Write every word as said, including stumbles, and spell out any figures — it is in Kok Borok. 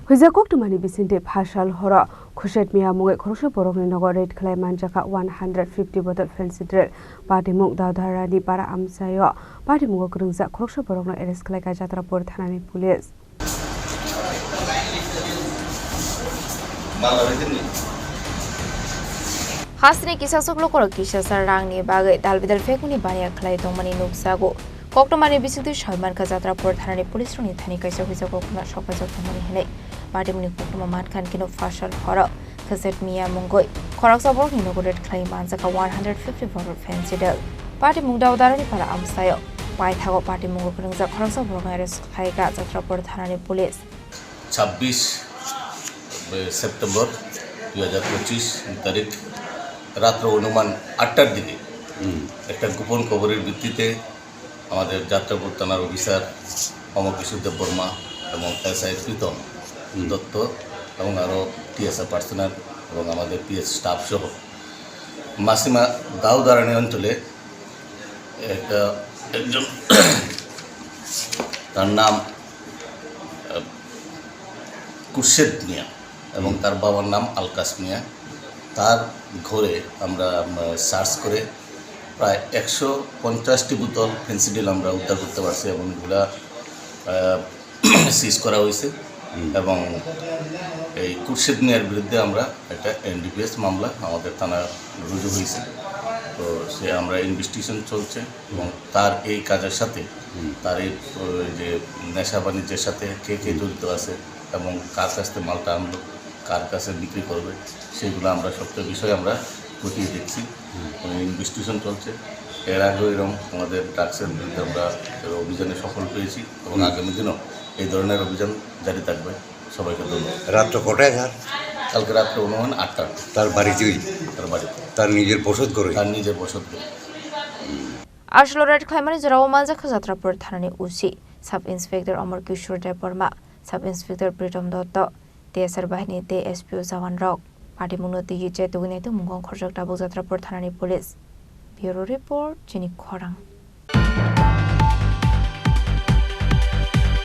Huijak koktwmani bisingtwi phasal horo Khurshid Mia mungwi khoroksa borokni nogo raid khlai manjakha one hundred fifty bottle Phensedyl. Patimung Daudharani para amchaio patimungo kwrwngjak khoroksa borokno arrest khlaikha Jatrapur thanani police. Hasteni kisa sok lukurok kisasa rangni bagwi dalbidal phekmani baniya khlai tongmani nukjago. Koktwmani bisingtwi soi mankha Jatrapur thanani police rokni thani kaisa huijak koktwma sokpaijak tongmani hinwi. Patimungni koktwma mankha kino phasal horo Khurshid Mia mungwi khoroksa borokni nogo raid khlai manjakha one hundred fifty bottle Phensedyl. Patimung Daudarani para amchaio paithago patimungo kwrwngjak khoroksa borokno arrest khlaikha Jatrapur thanani police. ছাব্বিশ সেপ্টেম্বর দুই হাজার পঁচিশ তারিখ রাত্র অনুমান আটটার দিকে হুম। একটা গোপন খবরের ভিত্তিতে আমাদের যাত্রাপুর থানার অফিসার অমর কিশোর দেববর্মা এবং এসআই প্রীতম হুম। দত্ত এবং আরও টিএসআর পার্সোনাল এবং আমাদের পিএস স্টাফ সহ মাসিমা দাউদারানি অঞ্চলে একটা একজন তার নাম আহ, খুরশেদ মিয়া এবং হুম। তার বাবার নাম আলকাস মিয়া। তার ঘরে আমরা সার্চ করে প্রায় একশো পঞ্চাশটি বোতল ফেন্সিডিল আমরা উদ্ধার করতে পারছি এবং এগুলা সিজ করা হয়েছে। হুম। এবং এই খুরশেদ মিয়ার বিরুদ্ধে আমরা একটা এনডিপিএস মামলা আমাদের থানা রুজু হয়েছে। তো সে আমরা ইনভেস্টিগেশন চলছে এবং তার এই কাজের সাথে হুম। তার এই, ওই যে নেশা বাণিজ্যের সাথে কে কে হুম। জড়িত আছে এবং কার কাছ থেকে মালটা আনলো, কার কাছে বিক্রি করবে, সেগুলো আমরা সবটা বিষয়ে আমরা খতিয়ে দেখছি। হুম। এবং ইনভেস্টিগেশন চলছে। এর আগেও এরকম আমাদের ড্রাগসের বিরুদ্ধে আমরা এর অভিযানে সফল পেয়েছি এবং হুম। আগামী দিনও এই ধরনের অভিযান জারি থাকবে। সবাইকে ধন্যবাদ। রাত্র কটায়, স্যার? কালকে রাত্রে অনুমান আটটা। তার বাড়িতেই? তার বাড়িতে। তার নিজের বসত ঘরে? তার নিজের বসত ঘরে। Aswk raid khlaimani jorao manjakha Jatrapur thanani O C, Sub Inspector Amar Kishore Debbarma, Sub Inspector Pritom Dotto, T S R bahini tei S P O jawan rok. Patimungno twiwi chetugwi naitukmung khorjak tabuk Jatrapur thanani police. Bureau Report, Chini Khorang.